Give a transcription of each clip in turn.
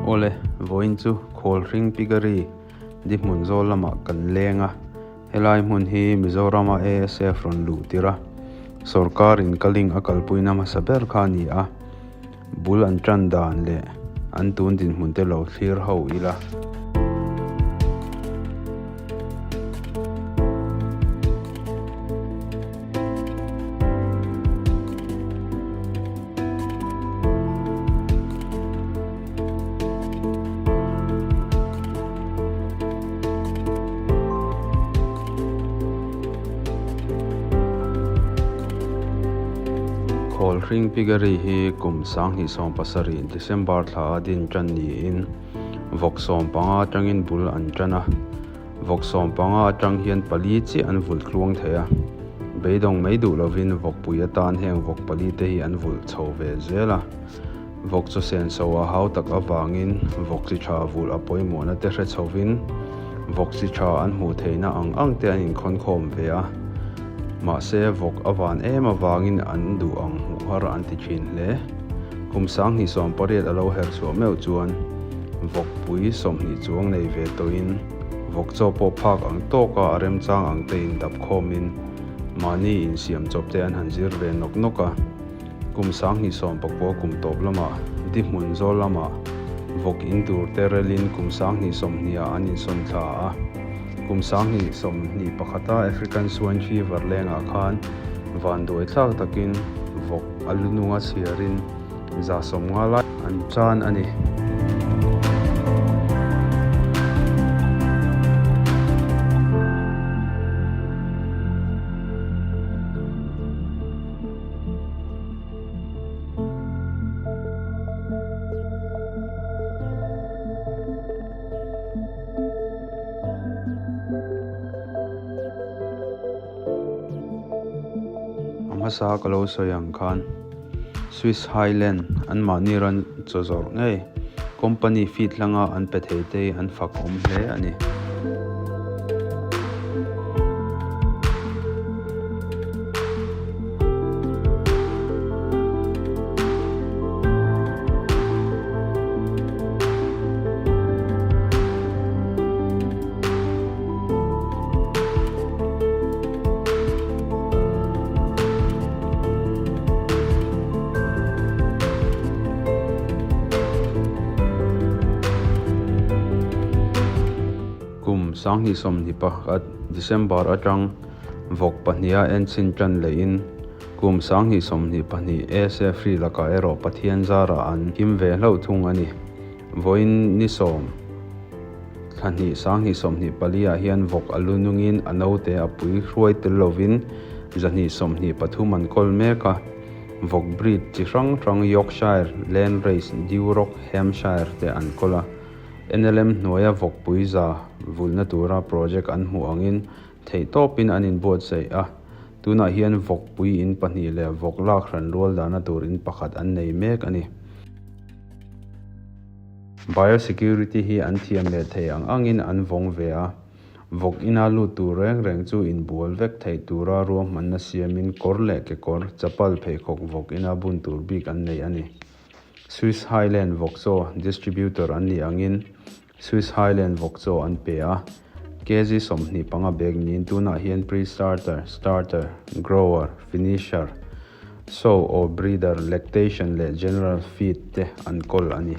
Awle, vawiin chu Khawlhring Piggery di hmun zawl lamah kan leng a, helai hmun hi Mizorama ASF rawn luh tir a, sorkar in kaling a kalpuina hmasa ber kha a ni a, bul an tan dan leh an tun dinhmun te lo thlir ho ila. Khawlhring Piggery hi kum 2017 December thla a din tan niin vawk 15 atangin bul an tan a. Vawk 15 atang hian pali chiah an vulh tluang thei a, beidawng mai duh lovin vawkpui atan heng vawk pali te hi an vulh chho ve zel a. Vawk chaw sen so a hau tak avangin vawk chi tha vulh a pawimawhna te hre chhovin vawk chi tha an hmuh theihna ang ang te an inkhawnkhawm ve a. Mahse vawk a van em avangin an duh ang hmuh har an ti thin hle. Kum 2018 a lo her chhuah meuh chuan vawkpui 20 chuang nei ve tawhin vawk chaw pawh phak ang tawka a remchang ang te indap khawmin mahni insiam chawp te an han zir ve nawk nawk a. Kum 2019 kum tawp lamah di hmun zawl lamah vawk in tur te relin kum 2020 ah an insawn thla a. Kum 2021 a African Swine Fever lengah khan vanduai thlak takin vawk a lu nunga chhiarin 150 lai an tan a ni. A hmasa ka lo sawi ang khan Swiss Highland an mahni ran chaw zawrh ngei company feed hlanga an pe thei te hi an fak awm hle a ni. Kum 2021 December atang vawk pahniha enchhin tan lehin kum 2022 ASF ri lakah erawh Pathian zarah an him ve hlauh thung a ni. Vawiin ni sawm thla hnih 2024 ah hian vawk a lu nungin a naute a pui hruai tel lovin 223 an kawl mek a. Vawk breed chi hrang hrang Yorkshire, Landrace, Duroc, Hampshire te an kawl a. NLM hnuaia vawkpui za vulna tura project an hmuh angin theihtawpin an inbuatsaih a. Tunah hian vawkpui in pahnih leh vawk lak hran rual dahna tur in pakhat an nei mek a ni. Biosecurity hi an thiam leh thei ang angin an vawng ve a. Vawk ina lut tur reng reng chu inbual vek theih tura ruahmanna siamin kawr leh kekawr, chapal pheikhawk vawk ina bun tur bik an nei a ni. Swiss Highland vawkchaw distributor an nih angin Swiss Highland vawkchaw an pe a, kg 25 bag niin tunah hian pre-starter, starter, grower, finisher, sow or breeder, lactation leh general feed te an kawl a ni.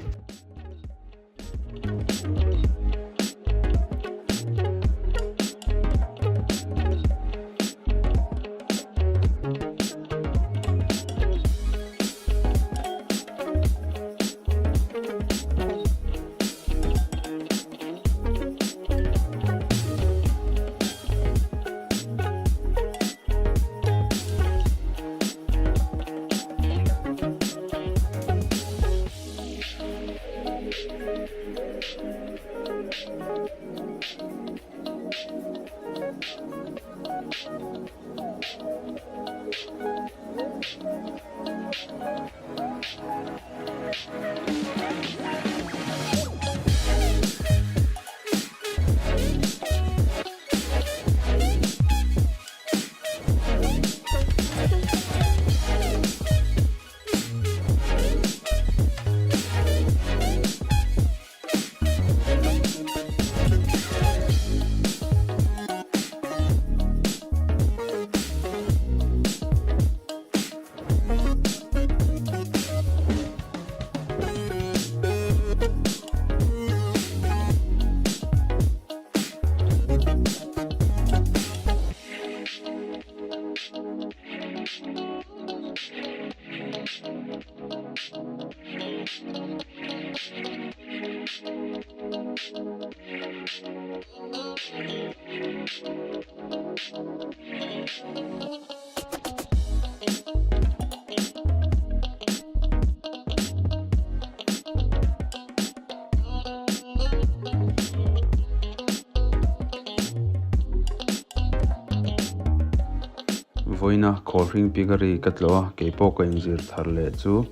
Vawiina Khawlhring Piggery ka tlawh a, keipawh ka inzir thar leh chu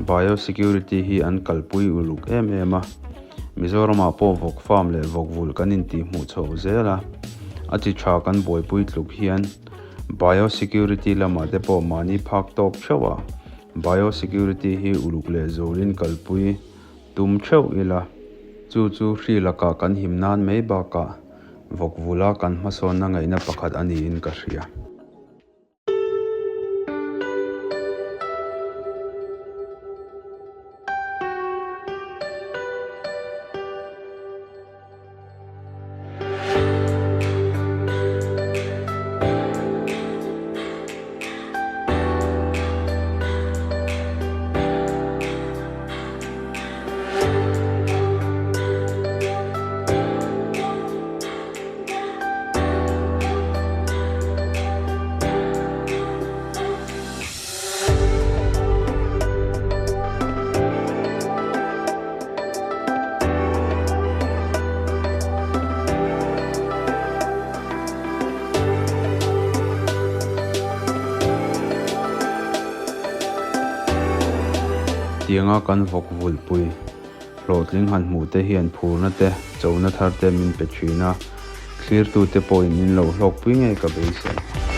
Biosecurity hi an kalpui uluk em em a. Mizoramah pawh vawk farm leh vawk vulh kan intihhmuh chhoh zel a, a chi tha kan buaipui tluk hian Biosecurity lamah te pawh mahni phak tawk theuh a, Biosecurity hi uluk leh zualin kalpui tum theuh ila. Chu chu hri lakah kan him nan mai bakah vawk vula kan hmasawnna ngaihna pakhat a niin ka hria. Tianga kan vawk vulhpui hlawhtling han hmuh te hian phurna te, chona thar te min pe thin a, thlirtute pawhin min lo hlawkpui ngei ka beisei.